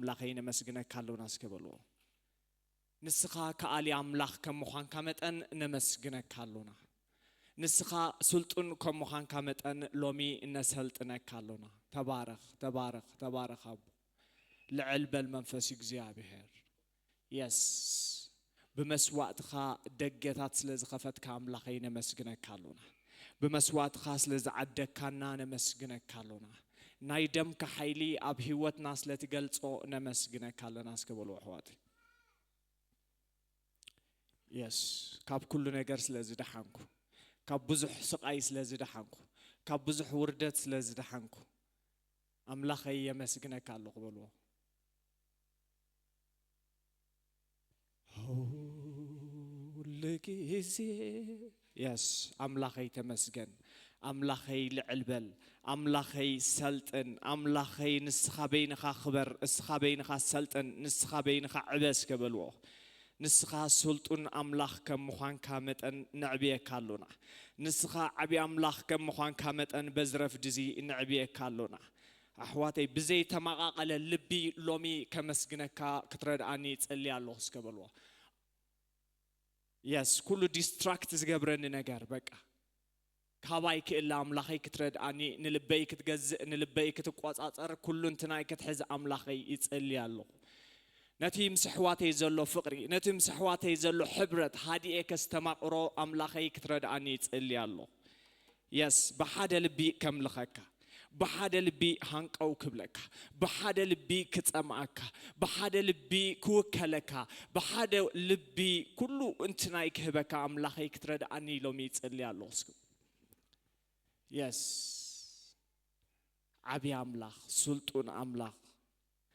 ኣምላኸይ ነመስግነካ ኣሎና እስከ በልዎ። ንስኻ ከኣሊ ኣምላኽ ከም ምዃንካ መጠን ነመስግነካ ኣሎና። ንስኻ ስልጡን ከም ምዃንካ መጠን ሎሚ ነሰልጥነካ ኣሎና። ተባረኽ፣ ተባረኽ፣ ተባረኽ ኣቦ። ልዕል በል መንፈስ እግዚኣብሔር። የስ፣ ብመስዋእትኻ ደገታት ስለ ዝኸፈትካ ኣምላኸይ ነመስግነካ ኣሎና። ብመስዋእትኻ ስለ ዝዓደግካና ነመስግነካ ኣሎና። ናይ ደምካ ሓይሊ ኣብ ህይወትና ስለ ትገልጾ ነመስግነካ ኣለና እስከ በሉ ኣሕዋተይ። የስ፣ ካብ ኩሉ ነገር ስለ ዝደሓንኩ፣ ካብ ብዙሕ ስቓይ ስለ ዝደሓንኩ፣ ካብ ብዙሕ ውርደት ስለ ዝደሓንኩ ኣምላኸይ የመስግነካ ኣለኹ በልዎ። ሁል ጊዜ የስ፣ ኣምላኸይ ተመስገን፣ ኣምላኸይ ልዕል በል፣ ኣምላኸይ ሰልጥን፣ ኣምላኸይ ንስኻ በይንኻ ክበር፣ እስኻ በይንኻ ሰልጥን፣ ንስኻ በይንኻ ዕበ እስከ በልዎ። ንስኻ ስልጡን ኣምላኽ ከም ምዃንካ መጠን ነዕብየካ ኣሎና። ንስኻ ዓቢ ኣምላኽ ከም ምዃንካ መጠን በዚ ረፍዲ እዚ ነዕብየካ ኣሎና። ኣሕዋተይ፣ ብዘይተመቓቐለ ልቢ ሎሚ ከመስግነካ ክትረድኣኒ ይጸሊ ኣለኹ እስከ በልዎ። የስ፣ ኩሉ ዲስትራክት ዝገብረኒ ነገር በቃ ካባይ ክእለ ኣምላኸይ ክትረድኣኒ፣ ንልበይ ክትገዝእ፣ ንልበይ ክትቆጻጸር፣ ኩሉ እንትናይ ክትሕዝ ኣምላኸይ ይጸሊ ኣለኹ። ነቲ ምስ ኣሕዋተይ ዘሎ ፍቕሪ፣ ነቲ ምስ ኣሕዋተይ ዘሎ ሕብረት ሃዲኤ ከስተማቕሮ ኣምላኸይ ክትረድኣኒ ይጸሊ ኣለኹ። የስ፣ ብሓደ ልቢ ከምልኸካ፣ ብሓደ ልቢ ሃንቀው ክብለካ፣ ብሓደ ልቢ ክጸምኣካ፣ ብሓደ ልቢ ክውከለካ፣ ብሓደ ልቢ ኩሉ እንትናይ ክህበካ ኣምላኸይ ክትረድኣኒ ኢሎም ይጸሊ ኣለኹ። እስኪ የስ፣ ዓቢ ኣምላኽ፣ ስልጡን ኣምላኽ፣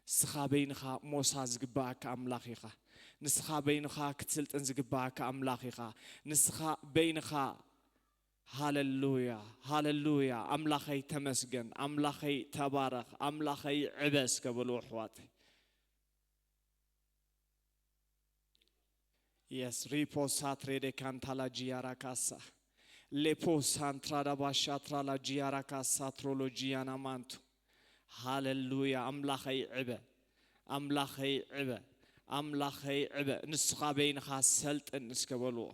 ንስኻ በይንኻ ሞሳ ዝግባኣካ ኣምላኽ ኢኻ። ንስኻ በይንኻ ክትስልጥን ዝግባኣካ ኣምላኽ ኢኻ። ንስኻ በይንኻ፣ ሃለሉያ፣ ሃለሉያ፣ ኣምላኸይ ተመስገን፣ ኣምላኸይ ተባረኽ፣ ኣምላኸይ ዕበ እስከ በሉ ኣሕዋተይ። የስ፣ ሪፖ ሳትሬ ዴካንታላ ጂያራ ካሳ፣ ሌፖ ሳንትራዳ ባሻትራላ ጂያራ ካሳ ትሮሎ ጂያና ማንቱ። ሃለሉያ፣ ኣምላኸይ ዕበ፣ ኣምላኸይ ዕበ፣ ኣምላኸይ ዕበ። ንስኻ በይንኻ ሰልጥን እስከ በልዎ።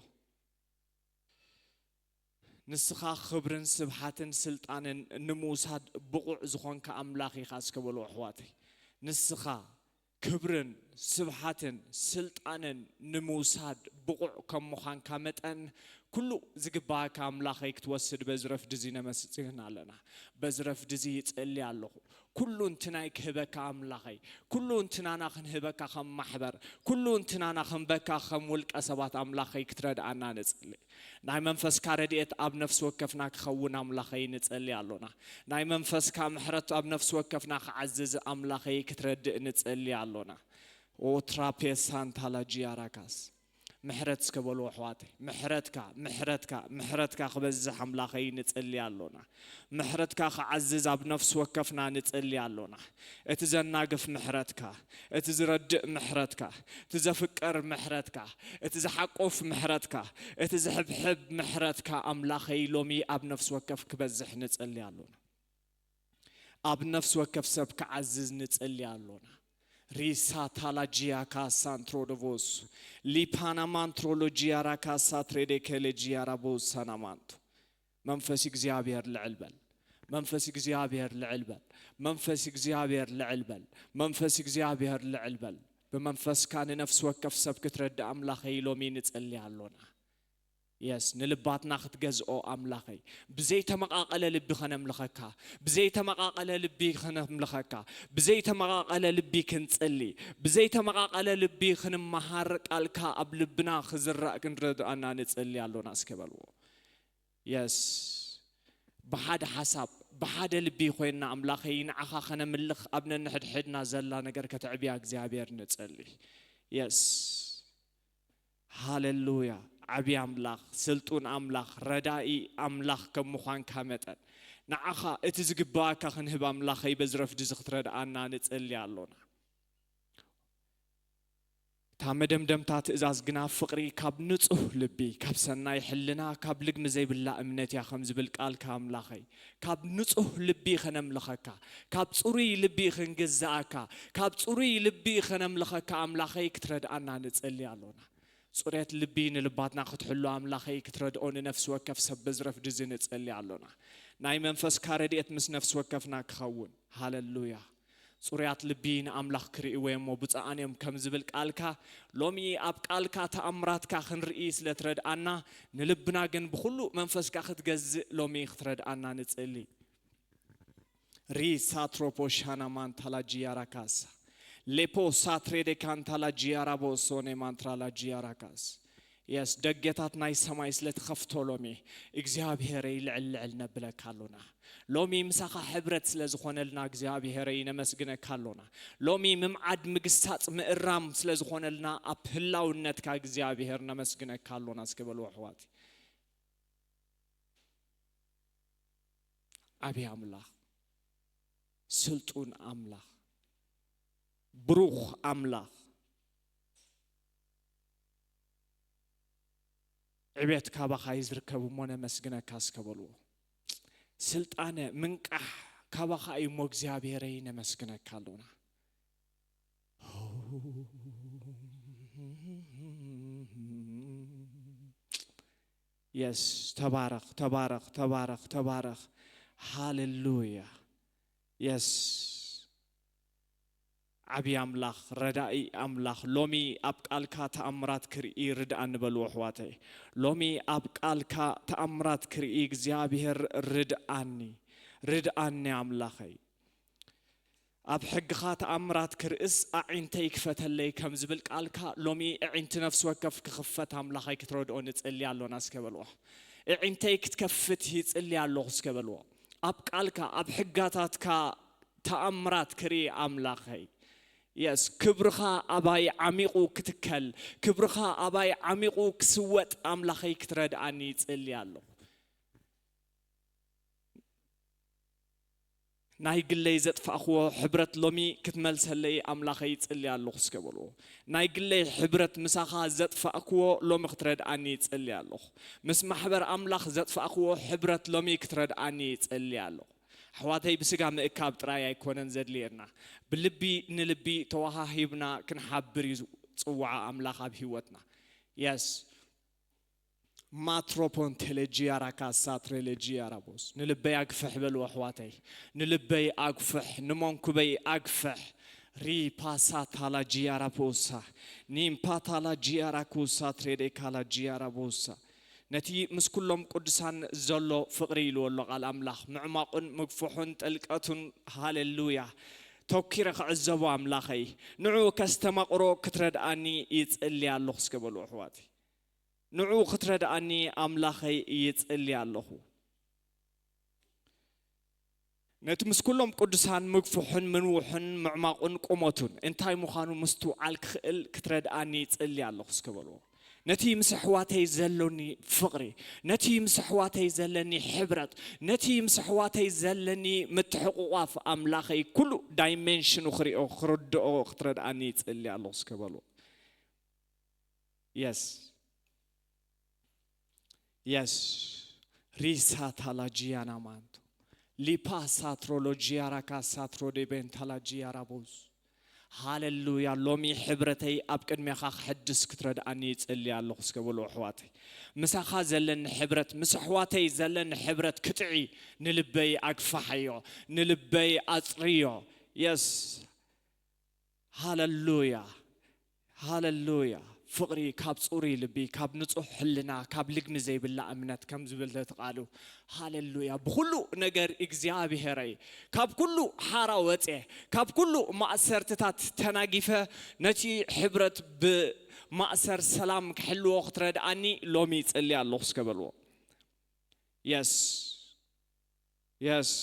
ንስኻ ክብርን ስብሓትን ስልጣንን ንምውሳድ ብቑዕ ዝኾንካ ኣምላኽ ኢኻ እስከ በልዎ ኣሕዋተይ። ንስኻ ክብርን ስብሓትን ስልጣንን ንምውሳድ ብቑዕ ከም ምዃንካ መጠን፣ ኩሉ ዝግባኣካ ኣምላኸይ ክትወስድ በዚ ረፍዲ እዚ ነመስግን ኣለና። በዚ ረፍዲ እዚ ይጸሊ ኣለኹ። ኩሉ እንትናይ ክህበካ ኣምላኸይ፣ ኩሉ እንትናና ክንህበካ ከም ማሕበር፣ ኩሉ እንትናና ክንበካ ከም ውልቀ ሰባት ኣምላኸይ ክትረድኣና ንጽሊ። ናይ መንፈስካ ረድኤት ኣብ ነፍሲ ወከፍና ክኸውን ኣምላኸይ ንጸሊ ኣሎና። ናይ መንፈስካ ምሕረት ኣብ ነፍሲ ወከፍና ክዓዝዝ ኣምላኸይ ክትረድእ ንጸሊ ኣሎና። ኦትራፔሳንታላጂያራካስ ምሕረት እስከ በሉ ኣሕዋተይ። ምሕረትካ፣ ምሕረትካ፣ ምሕረትካ ክበዝሕ ኣምላኸይ ንጸሊ ኣሎና። ምሕረትካ ክዓዝዝ ኣብ ነፍሲ ወከፍና ንጸሊ ኣሎና። እቲ ዘናግፍ ምሕረትካ፣ እቲ ዝረድእ ምሕረትካ፣ እቲ ዘፍቅር ምሕረትካ፣ እቲ ዝሓቁፍ ምሕረትካ፣ እቲ ዝሕብሕብ ምሕረትካ ኣምላኸይ ሎሚ ኣብ ነፍሲ ወከፍ ክበዝሕ ንጸሊ ኣሎና። ኣብ ነፍሲ ወከፍ ሰብ ክዓዝዝ ንጸሊ ኣሎና። ሪሳ ታላጂያ ካሳንትሮዶቮስ ሊፓና ማንትሮሎጂያ ራካሳ ትሬዴ ከለጂያ ራቦሳናማንቱ። መንፈስ እግዚኣብሔር ልዕል በል። መንፈስ እግዚኣብሔር ልዕል በል። መንፈስ እግዚኣብሔር ልዕል በል። መንፈስ እግዚኣብሔር ልዕል በል። ብመንፈስካ ንነፍሲ ወከፍ ሰብ ክትረድእ ኣምላኸይ ሎሚ ንጸሊ ኣሎና። የስ፣ ንልባትና ክትገዝኦ ኣምላኸይ። ብዘይተመቓቐለ ልቢ ከነምልኸካ፣ ብዘይተመቓቐለ ልቢ ከነምልኸካ፣ ብዘይተመቓቐለ ልቢ ክንጽሊ፣ ብዘይተመቓቐለ ልቢ ክንመሃር፣ ቃልካ ኣብ ልብና ክዝራእ ክንረድኣና ንጽሊ ኣሎና እስከ በልዎ። የስ፣ ብሓደ ሓሳብ፣ ብሓደ ልቢ ኮይንና ኣምላኸይ ንዓኻ ከነምልኽ ኣብ ነንሕድሕድና ዘላ ነገር ከተዕብያ እግዚኣብሔር ንጸሊ። የስ። ሃሌሉያ። ዓቢ ኣምላኽ፣ ስልጡን ኣምላኽ፣ ረዳኢ ኣምላኽ ከም ምዃንካ መጠን፣ ንዓኻ እቲ ዝግባኣካ ክንህብ ኣምላኸይ በዚ ረፍዲ እዚ ክትረድኣና ንጸሊ ኣሎና። እታ መደምደምታ ትእዛዝ ግና ፍቕሪ ካብ ንጹህ ልቢ፣ ካብ ሰናይ ሕልና፣ ካብ ልግሚ ዘይብላ እምነት እያ፣ ከም ዝብል ቃልካ ኣምላኸይ። ካብ ንጹህ ልቢ ኸነምልኸካ፣ ካብ ጽሩይ ልቢ ክንግዝኣካ፣ ካብ ጽሩይ ልቢ ኸነምልኸካ ኣምላኸይ ክትረድኣና ንጸሊ ኣሎና። ጽሬት ልቢ ንልባትና ክትሕሉ ኣምላኸይ ክትረድኦ ንነፍሲ ወከፍ ሰብ በዚ ረፍዲ እዚ ንጸሊ ኣሎና። ናይ መንፈስካ ረድኤት ምስ ነፍሲ ወከፍና ክኸውን። ሃለሉያ። ጽሩያት ልቢ ንኣምላኽ ክርእይዎ እሞ ብፁዓን እዮም ከም ዝብል ቃልካ፣ ሎሚ ኣብ ቃልካ ተኣምራትካ ክንርኢ ስለ ትረድኣና፣ ንልብና ግን ብኹሉ መንፈስካ ክትገዝእ ሎሚ ክትረድኣና ንጽሊ። ሪ ሳትሮፖ ሻና ማንታላ ጂያራካሳ፣ ሌፖ ሳትሬ ዴ ካንታላ ጂያራቦ ሶኔ ማንትራላ ጂያራካስ። የስ፣ ደገታት ናይ ሰማይ ስለ ትኸፍቶ ሎሚ እግዚኣብሄረይ ልዕል ልዕል ነብለካ ኣሎና። ሎሚ ምሳኻ ሕብረት ስለ ዝኾነልና እግዚኣብሄረይ ነመስግነካ ኣሎና። ሎሚ ምምዓድ ምግሳጽ ምእራም ስለ ዝኾነልና ኣብ ህላውነትካ እግዚኣብሄር ነመስግነካ ኣሎና። እስኪ በልዎ ኣሕዋት። ዓቢ ኣምላኽ፣ ስልጡን ኣምላኽ፣ ብሩኽ ኣምላኽ፣ ዕቤት ካባኻ እዩ ዝርከብ እሞ ነመስግነካ እስከ በልዎ። ስልጣነ ምንቃሕ ካባኻ እዩ እሞ እግዚኣብሄረይ ነመስግነካ ኣሎና። የስ፣ ተባረኽ፣ ተባረኽ፣ ተባረኽ፣ ተባረኽ። ሃሌሉያ። የስ። ዓቢ ኣምላኽ፣ ረዳኢ ኣምላኽ፣ ሎሚ ኣብ ቃልካ ተኣምራት ክርኢ ርድኣኒ በልዎ ኣሕዋተይ። ሎሚ ኣብ ቃልካ ተኣምራት ክርኢ እግዚኣብሄር ርድኣኒ፣ ርድኣኒ ኣምላኸይ። ኣብ ሕግኻ ተኣምራት ክርእስ ኣዒንተይ ክፈተለይ ከም ዝብል ቃልካ ሎሚ ኣዒንቲ ነፍሲ ወከፍ ክኽፈት ኣምላኸይ ክትረድኦ ንጽሊ ኣሎና እስከ በልዎ። ኣዒንተይ ክትከፍት ይጽሊ ኣለኹ እስከ በልዎ። ኣብ ቃልካ ኣብ ሕጋታትካ ተኣምራት ክርኢ ኣምላኸይ። የስ፣ ክብርኻ ኣባይ ዓሚቑ ክትከል፣ ክብርኻ ኣባይ ዓሚቑ ክስወጥ ኣምላኸይ ክትረድኣኒ ይጽሊ ኣለኹ። ናይ ግለይ ዘጥፋእክዎ ሕብረት ሎሚ ክትመልሰለይ ኣምላኸይ ይጽሊ ኣለኹ እስከ በልዎ። ናይ ግለይ ሕብረት ምሳኻ ዘጥፋእክዎ ሎሚ ክትረድኣኒ ይጽሊ ኣለኹ። ምስ ማሕበር ኣምላኽ ዘጥፋእክዎ ሕብረት ሎሚ ክትረድኣኒ ይጽሊ ኣለኹ። ኣሕዋተይ፣ ብስጋ ምእካብ ጥራይ ኣይኮነን ዘድልየና፣ ብልቢ ንልቢ ተወሃሂብና ክንሓብር እዩ ዝጽውዓ ኣምላኽ ኣብ ህይወትና። የስ። ማትሮፖን ቴሌጂያራካ ሳትሬሌጂያራቦስ። ንልበይ ኣግፍሕ በሉ ኣሕዋተይ። ንልበይ ኣግፍሕ፣ ንመንኩበይ ኣግፍሕ። ሪፓሳታላጂያራፖሳ፣ ኒምፓታላጂያራኩሳ ትሬዴካላጂያራቦሳ። ነቲ ምስ ኩሎም ቅዱሳን ዘሎ ፍቕሪ ኢልዎ ኣሎ ቃል ኣምላኽ። ምዕማቑን ምግፍሑን ጥልቀቱን፣ ሃሌሉያ፣ ተኪረ ክዕዘቦ ኣምላኸይ። ንዑ ከስተማቕሮ ክትረድኣኒ ይጽሊ ኣለኹ እስከ በሉ ኣሕዋተይ። ንዑ ክትረድኣኒ ኣምላኸይ ይጽሊ ኣለኹ። ነቲ ምስ ኩሎም ቅዱሳን ምግፍሑን ምንውሑን ምዕማቑን ቁመቱን እንታይ ምዃኑ ምስትውዓል ክኽእል ክትረድኣኒ ይጽሊ ኣለኹ እስከ በልዎ። ነቲ ምስ ኣሕዋተይ ዘሎኒ ፍቕሪ፣ ነቲ ምስ ኣሕዋተይ ዘለኒ ሕብረት፣ ነቲ ምስ ኣሕዋተይ ዘለኒ ምትሕቑቋፍ ኣምላኸይ ኩሉ ዳይሜንሽኑ ክሪኦ ክርድኦ ክትረድኣኒ ይጽሊ ኣለኹ እስከ በልዎ። የስ። የስ። ሪሳ ታላጂያና ማንቶ። ሊፓ ሳትሮሎጂያ ራካ ሳትሮ ዴቤን ታላጂያ ራቦዝ። ሃሌሉያ። ሎሚ ሕብረተይ ኣብ ቅድሜኻ ክሕድስ ክትረድኣኒ ይጽሊ ኣለኹ እስከ በሉ ኣሕዋተይ። ምሳኻ ዘለኒ ሕብረት፣ ምስ ኣሕዋተይ ዘለኒ ሕብረት ክጥዒ ንልበይ ኣግፋሓዮ፣ ንልበይ ኣጽርዮ። የስ። ሃሌሉያ፣ ሃሌሉያ። ፍቕሪ ካብ ጽሩይ ልቢ፣ ካብ ንጹሕ ሕልና፣ ካብ ልግሚ ዘይብላ እምነት ከም ዝብል እቲ ቃሉ። ሃሌሉያ። ብኹሉ ነገር እግዚኣብሄረይ፣ ካብ ኩሉ ሓራ ወጼ፣ ካብ ኩሉ ማእሰርትታት ተናጊፈ፣ ነቲ ሕብረት ብማእሰር ሰላም ክሕልዎ ክትረድኣኒ ሎሚ ይጽሊ ኣለኹ እስከ በልዎ። የስ። የስ።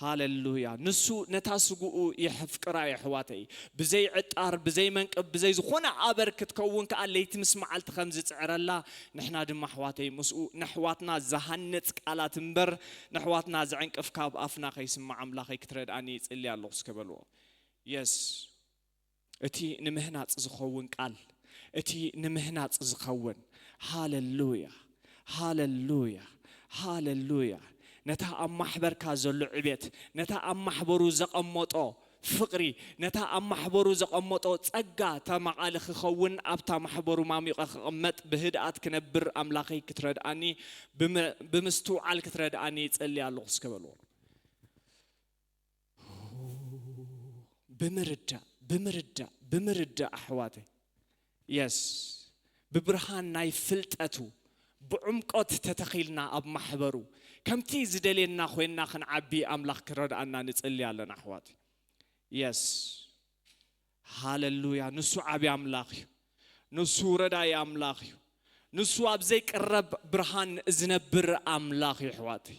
ሃሌሉያ። ንሱ ነታ ስግኡ የሕፍቅራ፣ የሕዋተይ። ብዘይ ዕጣር፣ ብዘይ መንቅብ፣ ብዘይ ዝኾነ ኣበር ክትከውን ከኣ ለይቲ ምስ መዓልቲ ከም ዝጽዕረላ፣ ንሕና ድማ ኣሕዋተይ ምስኡ ነሕዋትና ዝሃንጽ ቃላት እምበር፣ ነሕዋትና ዝዕንቅፍ ካብ ኣፍና ከይስማዕ ኣምላኸይ ክትረድኣኒ ይጽሊ ኣለኹ እስከ በልዎ። የስ። እቲ ንምህናጽ ዝኸውን ቃል፣ እቲ ንምህናጽ ዝኸውን። ሃለሉያ፣ ሃለሉያ፣ ሃለሉያ። ነታ ኣብ ማሕበርካ ዘሎ ዕቤት፣ ነታ ኣብ ማሕበሩ ዘቐመጦ ፍቕሪ፣ ነታ ኣብ ማሕበሩ ዘቐመጦ ጸጋ ተማቓሊ ክኸውን፣ ኣብታ ማሕበሩ ማሚቐ ክቕመጥ፣ ብህድኣት ክነብር ኣምላኸይ ክትረድኣኒ፣ ብም-፣ ብምስትውዓል ክትረድኣኒ ይጸሊ ኣለኹ እስከ በልዎ። ብምርዳእ፣ ብምርዳእ፣ ብምርዳእ ኣሕዋተይ። የስ። ብብርሃን ናይ ፍልጠቱ ብዕምቆት ተተኺልና ኣብ ማሕበሩ ከምቲ ዝደልየና ኮይንና ክንዓቢ ኣምላኽ ክረድኣና ንጽሊ ኣለና ኣሕዋት። የስ። ሃለሉያ። ንሱ ዓቢ ኣምላኽ እዩ። ንሱ ረዳኢ ኣምላኽ እዩ። ንሱ ኣብ ዘይቅረብ ብርሃን ዝነብር ኣምላኽ እዩ ኣሕዋተይ።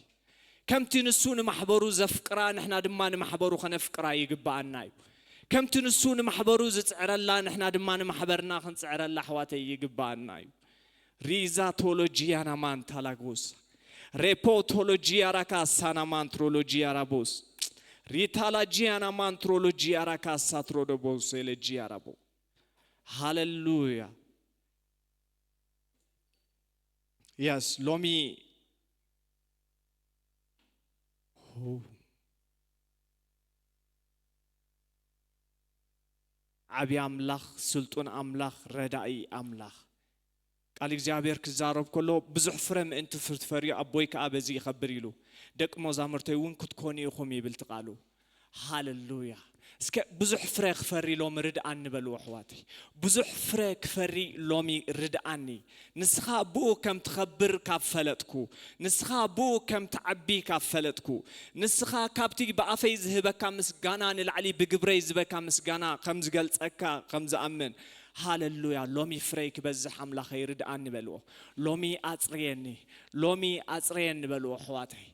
ከምቲ ንሱ ንማሕበሩ ዘፍቅራ ንሕና ድማ ንማሕበሩ ከነፍቅራ ይግብኣና እዩ። ከምቲ ንሱ ንማሕበሩ ዝጽዕረላ ንሕና ድማ ንማሕበርና ክንጽዕረላ ኣሕዋተይ ይግብኣና እዩ። ሪዛ ቶሎጂያና ማንታላጎስ ሬፖ ቶሎጂያ ራካሳና ማንትሮሎጂያ ራቦስ ሪታላ ጂያና ማንትሮሎጂያ ራካሳ ትሮዶቦስ ኤለጂያ ራቦ። ሃለሉያ። የስ። ሎሚ ዓቢ ኣምላኽ፣ ስልጡን ኣምላኽ፣ ረዳኢ ኣምላኽ። ቃል እግዚኣብሔር ክዛረብ ከሎ ብዙሕ ፍረ ምእንቲ ፍትፈርዩ ኣቦይ ከኣ በዚ ይኸብር ኢሉ፣ ደቂ መዛሙርተይ እውን ክትኮኑ ኢኹም ይብል እቲ ቃሉ። ሃለሉያ። እስከ ብዙሕ ፍረ ክፈሪ ሎሚ ርድኣኒ በልዎ ኣሕዋተይ። ብዙሕ ፍረ ክፈሪ ሎሚ ርድኣኒ። ንስኻ ብኡ ከም ትኸብር ካብ ፈለጥኩ፣ ንስኻ ብኡ ከም ትዓቢ ካብ ፈለጥኩ፣ ንስኻ ካብቲ ብኣፈይ ዝህበካ ምስጋና ንላዕሊ ብግብረይ ዝበካ ምስጋና ከም ዝገልጸካ ከም ዝኣምን፣ ሃለሉያ። ሎሚ ፍረይ ክበዝሕ ኣምላኸይ ርድኣኒ በልዎ። ሎሚ ኣጽርየኒ፣ ሎሚ ኣጽርየኒ በልዎ ኣሕዋተይ።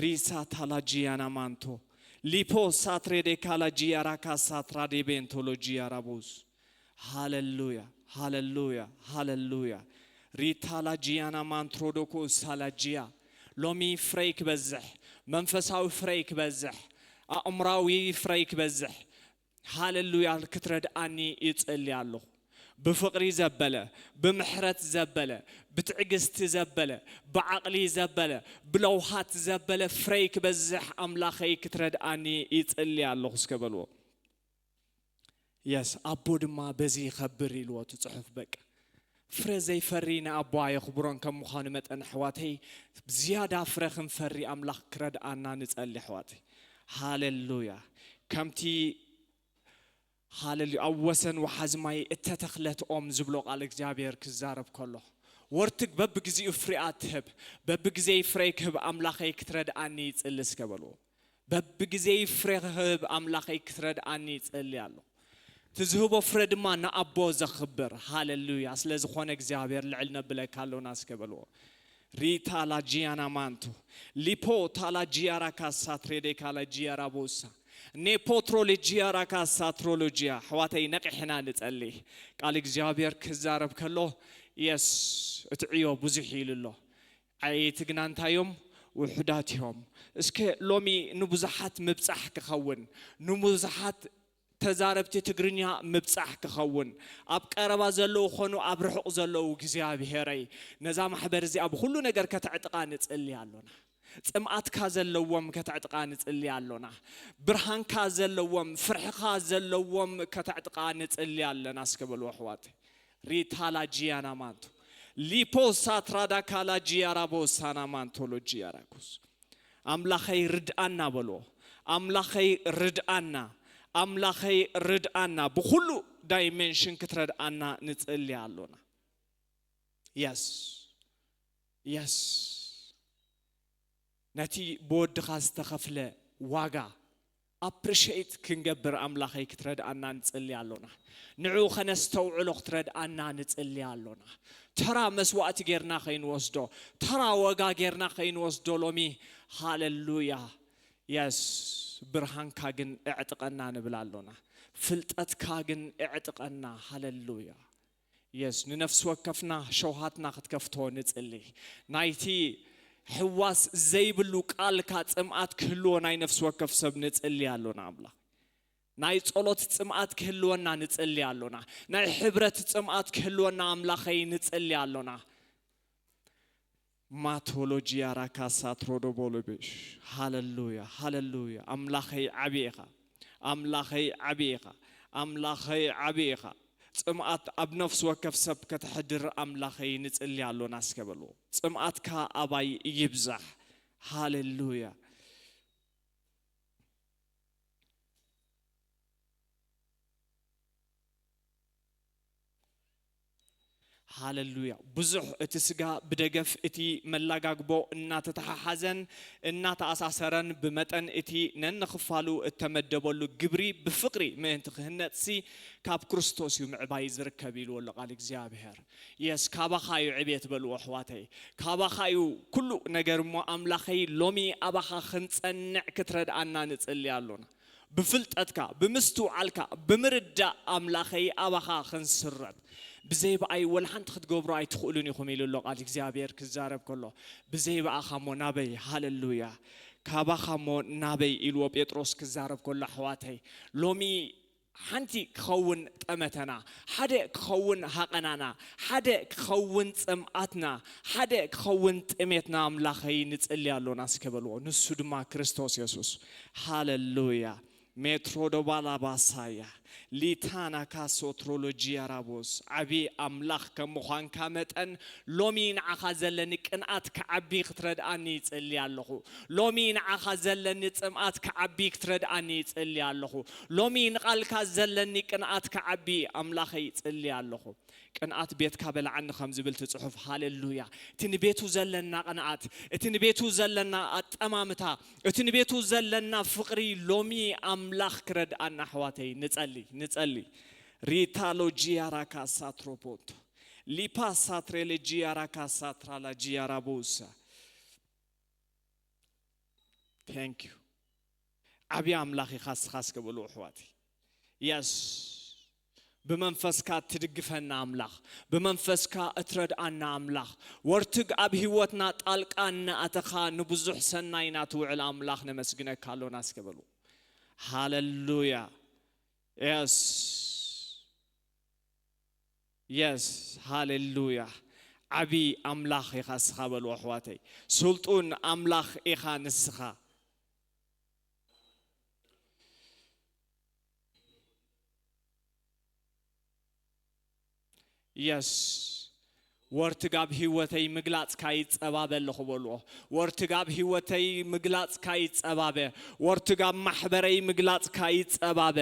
ሪሳ ታላጂያና ማንቶ ሊፖ ሳትሬ ዴ ካላጂያ ራካ ሳትራ ዴ ቤንቶሎጂያ ራቦስ። ሃለሉያ፣ ሃለሉያ፣ ሃለሉያ። ሪታላጂያና ማንትሮዶኮ ሳላጂያ። ሎሚ ፍረይ ክበዝሕ፣ መንፈሳዊ ፍረይ ክበዝሕ፣ ኣእምራዊ ፍረይ ክበዝሕ፣ ሃለሉያ፣ ክትረድኣኒ ይጸሊ ኣለኹ። ብፍቕሪ ዘበለ፣ ብምሕረት ዘበለ፣ ብትዕግስቲ ዘበለ፣ ብዓቕሊ ዘበለ፣ ብለውሃት ዘበለ ፍረይ ክበዝሕ ኣምላኸይ ክትረድኣኒ ይጸሊ ኣለኹ እስከ በልዎ። የስ፣ ኣቦ ድማ በዚ ይኸብር ኢልዎ እቲ ጽሑፍ። በቃ ፍረ ዘይፈሪ ንኣቦ ኣየኽብሮን ከም ምዃኑ መጠን ኣሕዋተይ ዝያዳ ፍረ ክንፈሪ ኣምላኽ ክረድኣና ንጸሊ ኣሕዋተይ። ሃለሉያ። ከምቲ ሃለሉያ። ኣብ ወሰን ወሓዚ ማይ እተተኽለት ኦም ዝብሎ ቃል እግዚኣብሔር ክዛረብ ከሎ፣ ወርትግ በብግዜኡ ፍሬኣ ትህብ፣ በብግዜይ ፍሬ ክህብ ኣምላኸይ ክትረድኣኒ ይጽሊ እስከ በልዎ። በብግዜይ ፍሬ ክህብ ኣምላኸይ ክትረድኣኒ ይጽሊ ኣሎ። እቲ ዝህቦ ፍረ ድማ ንኣቦ ዘኽብር። ሃለሉያ። ስለ ዝኾነ እግዚኣብሔር ልዕል ነብለካ ኣሎና እስከ በልዎ። ሪታ ላጂያና ማንቱ ሊፖ ታላጂያራ ካሳ ትሬዴ ካላጂያራ ቦሳ ኔፖትሮሎጂያራ ካሳ ትሮሎጂያ። ኣሕዋተይ ነቂሕና ንጸሊ። ቃል እግዚኣብሔር ክዛረብ ከሎ የስ እቲ ዕዮ ብዙሕ ኢሉ ኣሎ። ዓየይቲ ግና እንታይ እዮም? ውሑዳት እዮም። እስከ ሎሚ ንብዙሓት ምብጻሕ ክኸውን፣ ንብዙሓት ተዛረብቲ ትግርኛ ምብጻሕ ክኸውን፣ ኣብ ቀረባ ዘለዉ ኾኑ ኣብ ርሑቕ ዘለዉ እግዚኣብሔረይ ነዛ ማሕበር እዚኣ ብኹሉ ነገር ከተዕጥቓ ንጽሊ ኣሎና። ጽምኣትካ ዘለዎም ከተዕጥቓ ንጽሊ ኣሎና። ብርሃንካ ዘለዎም፣ ፍርሕኻ ዘለዎም ከተዕጥቓ ንጽሊ ኣለና እስከ በልዎ ኣሕዋት። ሪታላጂያና ማንቶ ሊፖ ሳትራዳ ካላጂያራ ቦሳና ማንቶሎጂያራኩስ። ኣምላኸይ ርድኣና በልዎ። ኣምላኸይ ርድኣና፣ ኣምላኸይ ርድኣና። ብኹሉ ዳይሜንሽን ክትረድኣና ንጽሊ ኣሎና። የስ፣ የስ። ነቲ ብወድኻ ዝተኸፍለ ዋጋ ኣፕሪሼት ክንገብር ኣምላኸይ ክትረድኣና ንጽሊ ኣሎና። ንዕኡ ከነስተውዕሎ ክትረድኣና ንጽሊ ኣሎና። ተራ መስዋእቲ ጌርና ከይንወስዶ፣ ተራ ዋጋ ጌርና ከይንወስዶ ሎሚ። ሃለሉያ። የስ፣ ብርሃንካ ግን እዕጥቀና ንብል ኣሎና። ፍልጠትካ ግን እዕጥቀና። ሃለሉያ። የስ፣ ንነፍሲ ወከፍና ሸውሃትና ክትከፍቶ ንጽሊ። ናይቲ ሕዋስ ዘይብሉ ቃልካ ጽምኣት ክህልዎ ናይ ነፍሲ ወከፍ ሰብ ንጽሊ ኣሎና ኣምላኽ። ናይ ጸሎት ጽምኣት ክህልወና ንጽሊ ኣሎና። ናይ ሕብረት ጽምኣት ክህልወና ኣምላኸይ ንጽሊ ኣሎና። ማቶሎጂ ኣራካሳ ትሮዶቦሎቤሽ። ሃለሉያ፣ ሃለሉያ። ኣምላኸይ ዓቢ ኢኻ። ኣምላኸይ ዓቢ ኢኻ። ኣምላኸይ ዓቢ ኢኻ። ጽምኣት ኣብ ነፍሲ ወከፍ ሰብ ከተሕድር ኣምላኸይ ንጽሊ ኣሎና እስከ በልዎ። ጽምኣትካ ኣባይ ይብዛሕ። ሃለሉያ። ሃለሉያ። ብዙሕ እቲ ስጋ ብደገፍ እቲ መላጋግቦ እናተተሓሓዘን እናተኣሳሰረን ብመጠን እቲ ነንኽፋሉ እተመደበሉ ግብሪ ብፍቕሪ ምእንቲ ክህነጽሲ ካብ ክርስቶስ እዩ ምዕባይ ዝርከብ ኢልዎ ኣሎ ቃል እግዚኣብሔር። የስ፣ ካባኻ እዩ ዕቤት በልዎ ኣሕዋተይ። ካባኻ እዩ ኩሉ ነገር እሞ ኣምላኸይ ሎሚ ኣባኻ ክንጸንዕ ክትረድኣና ንጽሊ ኣሎና። ብፍልጠትካ፣ ብምስትውዓልካ፣ ብምርዳእ ኣምላኸይ ኣባኻ ክንስረት። ብዘይ ብኣይ ወላ ሓንቲ ክትገብሩ ኣይትኽእሉን ኢኹም ኢሉ ኣሎ ቃል እግዚኣብሔር ክዛረብ ከሎ። ብዘይ ብኣኻ እሞ ናበይ? ሃለሉያ። ካባኻ እሞ ናበይ ኢልዎ ጴጥሮስ ክዛረብ ከሎ ኣሕዋተይ። ሎሚ ሓንቲ ክኸውን ጠመተና፣ ሓደ ክኸውን ሃቐናና፣ ሓደ ክኸውን ጽምኣትና፣ ሓደ ክኸውን ጥሜትና ኣምላኸይ ንጽሊ ኣሎና እስከ በልዎ። ንሱ ድማ ክርስቶስ የሱስ። ሃለሉያ። ሜትሮ ዶባላ ባሳያ ሊታና ካሶ ትሮሎጂያ ራቦስ። ዓቢ ኣምላኽ ከም ምዃንካ መጠን ሎሚ ንዓኻ ዘለኒ ቅንኣት ክዓቢ ክትረድኣኒ ይጽሊ ኣለኹ። ሎሚ ንዓኻ ዘለኒ ጽምኣት ክዓቢ ክትረድኣኒ ይጽሊ ኣለኹ። ሎሚ ንቓልካ ዘለኒ ቅንኣት ክዓቢ ኣምላኸይ ይጽሊ ኣለኹ። ቅንኣት ቤትካ በልዓኒ ከም ዝብል እቲ ጽሑፍ። ሃሌሉያ። እቲ ንቤቱ ዘለና ቅንኣት፣ እቲ ንቤቱ ዘለና ኣጠማምታ፣ እቲ ንቤቱ ዘለና ፍቕሪ ሎሚ ኣምላኽ ክረድኣና ኣሕዋተይ ንጸሊ፣ ንጸሊ። ሪታሎጂያ ራካ ሳትሮፖንቶ ሊፓ ሳትሬሌጂያ ራካ ሳትራላጂያ ራቦሳ። Thank you። ዓብዪ ኣምላኽ ኢኻ እስኻ እስከ በሉ ኣሕዋተይ። የስ። ብመንፈስካ ትድግፈና ኣምላኽ፣ ብመንፈስካ እትረድኣና ኣምላኽ፣ ወርትግ ኣብ ህይወትና ጣልቃ እናኣተኻ ንብዙሕ ሰናይና ትውዕል ኣምላኽ ነመስግነካ ኣሎና እስከ በሉ። ሃሌሉያ። የስ። የስ። ሃሌሉያ። ዓቢ ኣምላኽ ኢኻ እስኻ በሉ ኣሕዋተይ። ስልጡን ኣምላኽ ኢኻ ንስኻ። የስ። ወርትግ ኣብ ህይወተይ ምግላጽካ ይጸባበ ኣለኹ በልዎ። ወርትግ ኣብ ህይወተይ ምግላጽካ ይጸባበ። ወርትግ ኣብ ማሕበረይ ምግላጽካ ይጸባበ።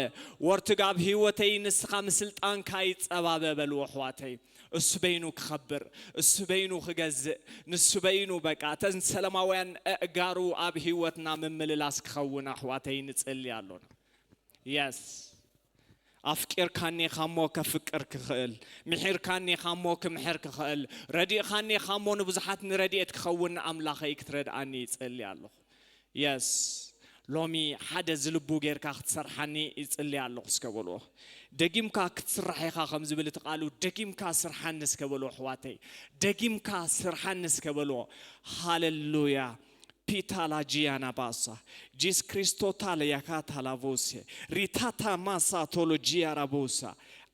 ወርትግ ኣብ ህይወተይ ንስኻ ምስልጣንካ ይጸባበ በልዎ ኣሕዋተይ። እሱ በይኑ ክኸብር፣ እሱ በይኑ ክገዝእ፣ ንሱ በይኑ በቃ እተን ሰለማውያን ኣእጋሩ ኣብ ህይወትና ምምልላስ ክኸውን ኣሕዋተይ ንጽሊ ኣሎና። የስ። ኣፍቂርካኒ ኢኻ እሞ ከፍቅር ክኽእል፣ ምሒርካኒ ኢኻ እሞ ክምሕር ክኽእል፣ ረዲእኻኒ ኢኻ እሞ ንብዙሓት ንረድኤት ክኸውን ኣምላኸይ ክትረድኣኒ ይጸሊ ኣለኹ። የስ። ሎሚ ሓደ ዝልቡ ጌርካ ክትሰርሓኒ ይጽሊ ኣለኹ እስከ በልዎ። ደጊምካ ክትስራሕ ኢኻ ከም ዝብል እቲ ቃሉ፣ ደጊምካ ስርሓኒ እስከ በልዎ ኣሕዋተይ። ደጊምካ ስርሓኒ እስከ በልዎ። ሃሌሉያ። ፒታላጂያና ባሳ ጂስ ክሪስቶታለ ያካታላቮሴ ሪታታ ማሳ ቶሎጂያ ራቦሳ።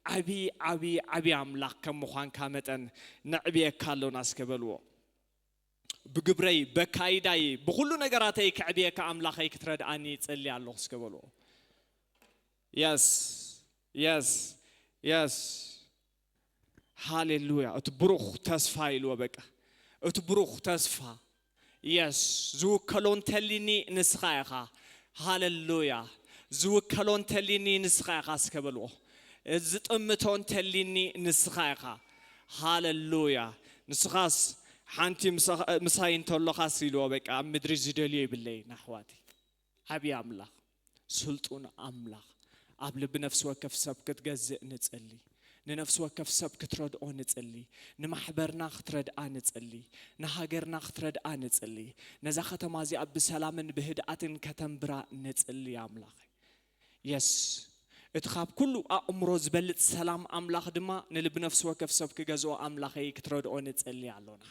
ዓቢ ዓቢ ዓቢ ኣምላኽ ከም ምዃንካ መጠን ነዕብየካ ኣሎና እስከ በልዎ። ብግብረይ፣ በካይዳይ፣ ብኹሉ ነገራተይ ከዕብየካ ኣምላኸይ ክትረድኣኒ ይጸሊ ኣለኹ እስከ በልዎ። የስ። የስ። የስ። ሃሌሉያ። እቲ ብሩኽ ተስፋ ኢልዎ በቃ። እቲ ብሩኽ ተስፋ። የስ። ዝውከሎ እንተሊኒ ንስኻ ኢኻ። ሃሌሉያ። ዝውከሎ እንተሊኒ ንስኻ ኢኻ እስከ በልዎ። ዝጥምቶ እንተሊኒ ንስኻ ኢኻ። ሃሌሉያ። ንስኻስ ሓንቲ ምሳኻ-፣ ምሳይ እንተሎኻስ ኢልዎ በቃ ኣብ ምድሪ ዝደልዮ ይብለይ ናሕዋቲ። ዓብዪ ኣምላኽ፣ ስልጡን ኣምላኽ፣ ኣብ ልቢ ነፍሲ ወከፍ ሰብ ክትገዝእ ንጽሊ። ንነፍሲ ወከፍ ሰብ ክትረድኦ ንጽሊ። ንማሕበርና ክትረድኣ ንጽሊ። ንሃገርና ክትረድኣ ንጽሊ። ነዛ ከተማ እዚኣ ብሰላምን ብህድኣትን ከተንብራ ንጽሊ ኣምላኸይ። የስ። እቲ ካብ ኩሉ ኣእምሮ ዝበልጽ ሰላም ኣምላኽ ድማ ንልቢ ነፍሲ ወከፍ ሰብ ክገዝኦ ኣምላኸይ ክትረድኦ ንጽሊ ኣሎና።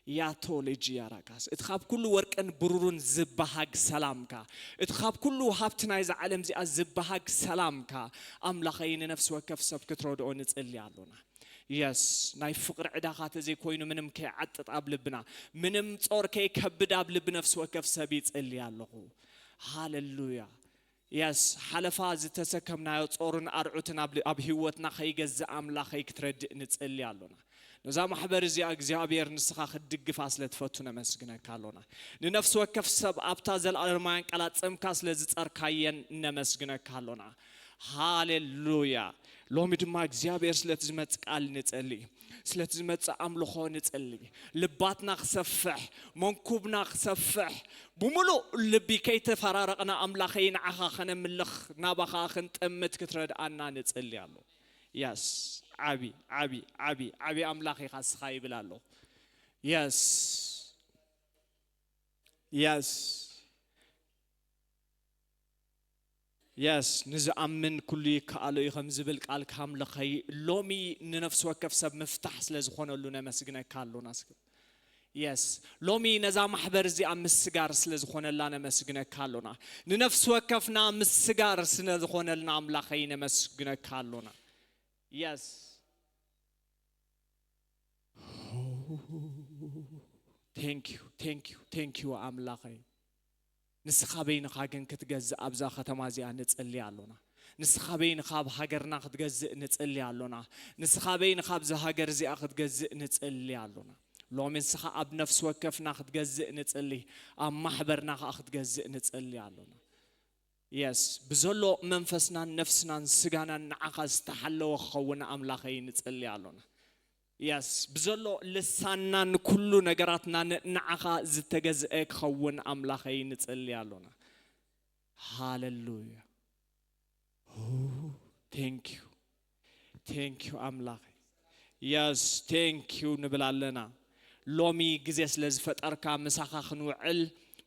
ያቶሎጂ ያራካስ፣ እቲ ካብ ኩሉ ወርቅን ብሩርን ዝበሃግ ሰላምካ፣ እቲ ካብ ኩሉ ሃብቲ ናይዛ ዓለም እዚኣ ዝበሃግ ሰላምካ፣ ኣምላኸይ፣ ንነፍሲ ወከፍ ሰብ ክትረድኦ ንጽሊ ኣሎና። የስ፣ ናይ ፍቕሪ ዕዳኻ ተዘይኮይኑ ምንም ከይዓጥጥ ኣብ ልብና፣ ምንም ጾር ከይከብድ ኣብ ልቢ ነፍሲ ወከፍ ሰብ ይጽሊ ኣለኹ። ሃሌሉያ። የስ፣ ሓለፋ ዝተሰከምናዮ ጾርን ኣርዑትን ኣብ ል-፣ ኣብ ህይወትና ከይገዝእ ኣምላኸይ ክትረድእ ንጸሊ ኣሎና። ነዛ ማሕበር እዚኣ እግዚኣብሔር ንስኻ ክትድግፋ ስለ ትፈቱ ነመስግነካ ኣሎና። ንነፍሲ ወከፍ ሰብ ኣብታ ዘለኣለማውያን ቃላት ጽምካ ስለ ዝጸርካየን ነመስግነካ ኣሎና። ሃሌሉያ። ሎሚ ድማ እግዚኣብሔር ስለቲ ዝመጽእ ቃል ንጸሊ፣ ስለቲ ዝመጽእ ኣምልኾ ንጸሊ። ልባትና ክሰፍሕ፣ መንኩብና ክሰፍሕ፣ ብምሉእ ልቢ ከይተፈራረቕና ኣምላኸይ ንዓኻ ከነምልኽ ናባኻ ክንጠምት ክትረድኣና ንጸሊ ኣሎ። የስ፣ ዓቢ፣ ዓቢ፣ ዓቢ፣ ዓቢ ኣምላኽ ኢኻ እስኻ ይብል ኣሎ። የስ፣ የስ፣ የስ፣ ንዝኣምን ኩሉ ይከኣሎ እዩ ከም ዝብል ቃል ካምልኸይ ሎሚ ንነፍሲ ወከፍ ሰብ ምፍታሕ ስለ ዝኾነሉ ነመስግነካ ኣሎና። እስኪ፣ የስ፣ ሎሚ ነዛ ማሕበር እዚኣ ምስጋር ስለ ዝኾነላ ነመስግነካ ኣሎና። ንነፍሲ ወከፍና ምስጋር ስለ ዝኾነልና ኣምላኸይ ነመስግነካ ኣሎና። የስ። Thank you, thank you, thank you ኣምላኸይ። ንስኻ በይንኻ ግን ክትገዝእ ኣብዛ ከተማ እዚኣ ንጽሊ ኣሎና። ንስኻ በይንኻ ኣብ ሃገርና ክትገዝእ ንጽሊ ኣሎና። ንስኻ በይንኻ ኣብዛ ሃገር እዚኣ ክትገዝእ ንጽሊ ኣሎና። ሎሚ ንስኻ ኣብ ነፍሲ ወከፍና ክትገዝእ ንጽሊ፣ ኣብ ማሕበርና ኸኣ ክትገዝእ ንጽሊ ኣሎና። የስ፣ ብዘሎ መንፈስናን ነፍስናን ስጋናን ንዓኻ ዝተሓለወ ክኸውን ኣምላኸይ ንጽሊ ኣሎና። የስ፣ ብዘሎ ልሳንናን ኩሉ ነገራትናን ንዓኻ ዝተገዝአ ክኸውን ኣምላኸይ ንጽሊ ኣሎና። ሃሌሉያ። ቴንክ ዩ፣ ቴንክ ዩ ኣምላኸይ። የስ፣ ቴንክ ዩ ንብል ኣለና። ሎሚ ግዜ ስለ ዝፈጠርካ ምሳኻ ክንውዕል፣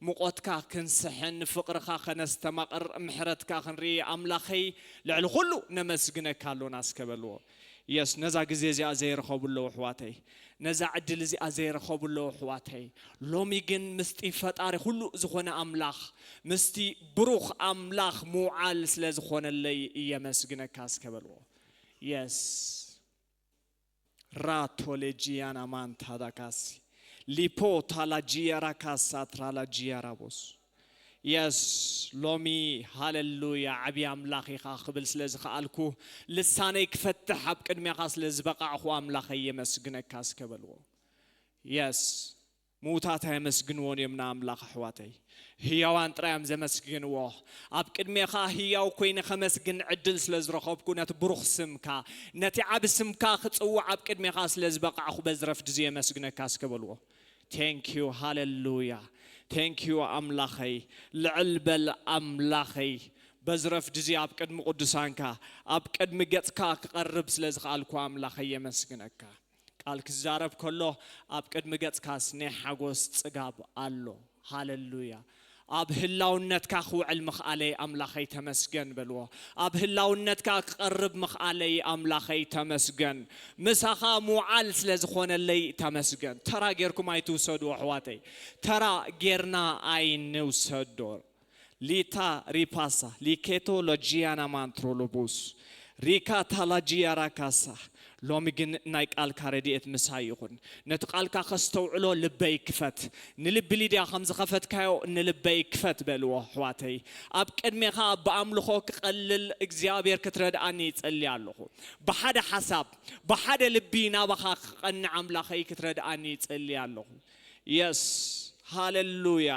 ሙቐትካ ክንስሕን፣ ፍቕርኻ ከነስተማቕር፣ ምሕረትካ ክንርኢ ኣምላኸይ ልዕሊ ኩሉ ነመስግነካ ኣሎና እስከ በልዎ። የስ፣ ነዛ ግዜ እዚኣ ዘይረኸቡ ኣለዉ ኣሕዋተይ። ነዛ ዕድል እዚኣ ዘይረኸቡ ኣለዉ ኣሕዋተይ። ሎሚ ግን ምስቲ ፈጣሪ ኩሉ ዝኾነ ኣምላኽ፣ ምስቲ ብሩኽ ኣምላኽ ምውዓል ስለ ዝኾነለይ የመስግነካ እስከ በልዎ። የስ። ራቶሌጂያና ማንታዳካሲ ሊፖ ታላጂያራ ካሳ ትራላጂያራ ቦስ። የስ፣ ሎሚ ሃሌሉያ ዓብዪ ኣምላኽ ኢኻ ክብል ስለ ዝኸኣልኩ፣ ልሳነይ ክፈትሕ ኣብ ቅድሜኻ ስለ ዝበቓዕኹ ኣምላኸይ የመስግነካ እስከ በልዎ። የስ፣ ምዉታት ኣየመስግንዎን እዮም ንኣምላኽ ኣሕዋተይ። ህያዋን ጥራይ እዮም ዘመስግንዎ። ኣብ ቅድሜኻ ህያው ኮይነ ከመስግን ዕድል ስለ ዝረኸብኩ፣ ነቲ ብሩኽ ስምካ፣ ነቲ ዓቢ ስምካ ክጽውዕ ኣብ ቅድሜኻ ስለ ዝበቓዕኹ፣ በዚ ረፍዲ እዚ የመስግነካ እስከ በልዎ። ቴንክ ዩ፣ ሃሌሉያ። ቴንክ ዩ ኣምላኸይ፣ ልዕል በል ኣምላኸይ። በዚ ረፍዲ እዚ ኣብ ቅድሚ ቅዱሳንካ፣ ኣብ ቅድሚ ገጽካ ክቐርብ ስለ ዝኸኣልኩ ኣምላኸይ የመስግነካ። ቃል ክዛረብ ከሎ ኣብ ቅድሚ ገጽካስ ናይ ሓጎስ ጽጋብ ኣሎ። ሃሌሉያ። ኣብ ህላውነትካ ክውዕል ምኽኣለይ ኣምላኸይ ተመስገን በልዎ። ኣብ ህላውነትካ ክቐርብ ምኽኣለይ ኣምላኸይ ተመስገን። ምሳኻ ምውዓል ስለ ዝኾነለይ ተመስገን። ተራ ጌርኩም ኣይትውሰዱ ኣሕዋተይ። ተራ ጌርና ኣይንውሰዶ። ሊታ ሪፓሳ ሊኬቶ ሎጂያና ማንትሮሎቡስ ሪካ ታላጂያ ራካሳ። ሎሚ ግን ናይ ቃልካ ረድኤት ምሳይ ይኹን። ነቲ ቃልካ ከስተውዕሎ ልበይ ክፈት። ንልቢ ሊድያ ከም ዝኸፈትካዮ ንልበይ ክፈት በልዎ ኣሕዋተይ። ኣብ ቅድሜኻ ብኣምልኾ ክቐልል እግዚኣብሔር ክትረድኣኒ ይጸሊ ኣለኹ። ብሓደ ሓሳብ፣ ብሓደ ልቢ ናባኻ ክቐንዕ ኣምላኸይ ክትረድኣኒ ይጸሊ ኣለኹ። የስ፣ ሃሌሉያ፣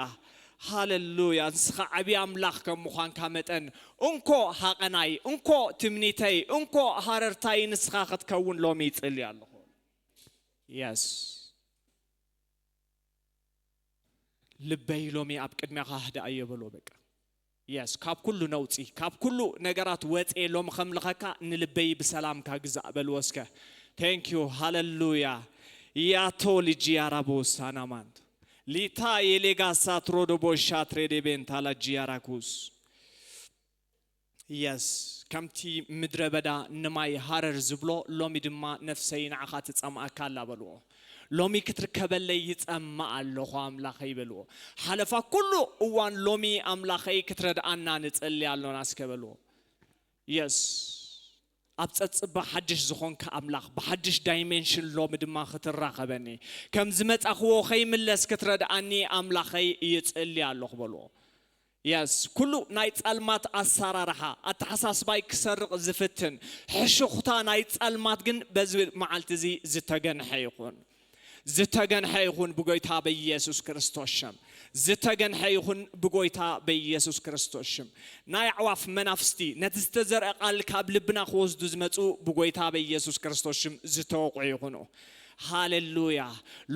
ሃሌሉያ። ንስኻ ዓብዪ ኣምላኽ ከም ምዃንካ መጠን፣ እንኮ ሃቐናይ፣ እንኮ ትምኒተይ፣ እንኮ ሃረርታይ ንስኻ ክትከውን ሎሚ ይጽሊ ኣለኹ። የስ። ልበይ ሎሚ ኣብ ቅድሜኻ ህድኣዮ በሎ በቃ። የስ፣ ካብ ኩሉ ነውጺ፣ ካብ ኩሉ ነገራት ወጽኤ ሎሚ ከምልኸካ ንልበይ ብሰላምካ ግዛእ በልዎ እስከ። ቴንክ ዩ፣ ሃሌሉያ። ያቶ ልጂ ያራቦ ሳናማንት። ሊታ የሌጋ ሳትሮ ዶቦ ሻትሬ ዴቤንታ ላጂ ያራኩስ። የስ፣ ከምቲ ምድረ በዳ ንማይ ሃረር ዝብሎ፣ ሎሚ ድማ ነፍሰይ ንዓኻ ትጸምኣካ ኣላ በልዎ። ሎሚ ክትርከበለይ ይጸምእ ኣለኹ ኣምላኸይ በልዎ። ሓለፋ ኩሉ እዋን ሎሚ ኣምላኸይ ክትረድኣና ንጸሊ ኣሎና እስከ በልዎ። የስ ኣብ ጸጽባ ሓድሽ ዝኾንካ ኣምላኽ ብሓድሽ ዳይሜንሽን ሎሚ ድማ ክትራኸበኒ፣ ከም ዝመጻኽዎ ከይምለስ ክትረድኣኒ ኣምላኸይ ይጽሊ ኣለኹ በልዎ። የስ ኩሉ ናይ ጸልማት ኣሰራርሓ፣ ኣተሓሳስባይ ክሰርቕ ዝፍትን ሕሹኽታ ናይ ጸልማት ግን በዚ መዓልቲ እዚ ዝተገንሐ ይኹን። ዝተገንሐ ይኹን ብጎይታ በኢየሱስ ክርስቶስ ሽም። ዝተገንሐ ይኹን ብጎይታ በኢየሱስ ክርስቶስ ሽም። ናይ ኣዕዋፍ መናፍስቲ ነቲ ዝተዘርአ ቃል ካብ ልብና ክወስዱ ዝመጹ ብጎይታ በኢየሱስ ክርስቶስ ሽም ዝተወቕዑ ይኹኑ። ሃሌሉያ።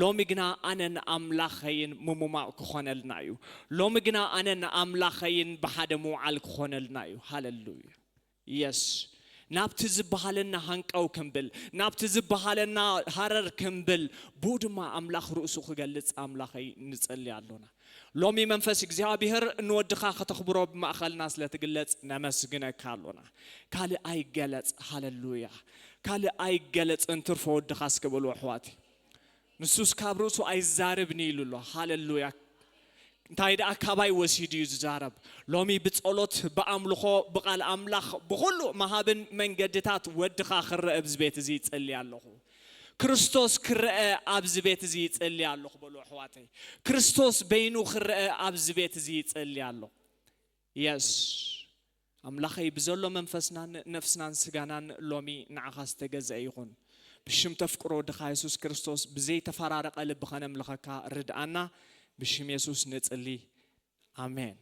ሎሚ ግና ኣነን ኣምላኸይን ምሙማቕ ክኾነልና እዩ። ሎሚ ግና ኣነን ኣምላኸይን ብሓደ ምውዓል ክኾነልና እዩ። ሃሌሉያ። የስ ናብቲ ዝበሃለና ሃንቀው ክንብል፣ ናብቲ ዝበሃለና ሃረር ክንብል፣ ብኡ ድማ ኣምላኽ ርእሱ ክገልጽ ኣምላኸይ ንጸሊ ኣሎና። ሎሚ መንፈስ እግዚኣብሔር ንወድኻ ከተኽብሮ ብማእኸልና ስለ ትግለጽ ነመስግነካ ኣሎና። ካልእ ኣይገለጽ። ሃሌሉያ። ካልእ ኣይገለጽ እንትርፎ ወድኻ እስከ በሉ ኣሕዋት። ንሱስ ካብ ርእሱ ኣይዛረብን ኢሉ ኣሎ። ሃሌሉያ። እንታይ ደኣ ካባይ ወሲዱ እዩ ዝዛረብ። ሎሚ ብጸሎት፣ ብኣምልኾ፣ ብቓል ኣምላኽ፣ ብኹሉ መሃብን መንገድታት ወድኻ ክረአ ኣብዚ ቤት እዚ ይጸሊ ኣለኹ። ክርስቶስ ክረአ ኣብዚ ቤት እዚ ይጸሊ ኣለኹ በሉ ኣሕዋተይ። ክርስቶስ በይኑ ክረአ ኣብዚ ቤት እዚ ይጸሊ ኣለኹ። የስ ኣምላኸይ ብዘሎ መንፈስናን ነፍስናን ስጋናን ሎሚ ንዓኻ ዝተገዝአ ይኹን። ብሽም ተፍቅሮ ወድኻ የሱስ ክርስቶስ ብዘይተፈራረቐ ልቢ ኸነምልኸካ ርድኣና። ብሽም የሱስ ንጽሊ። ኣሜን።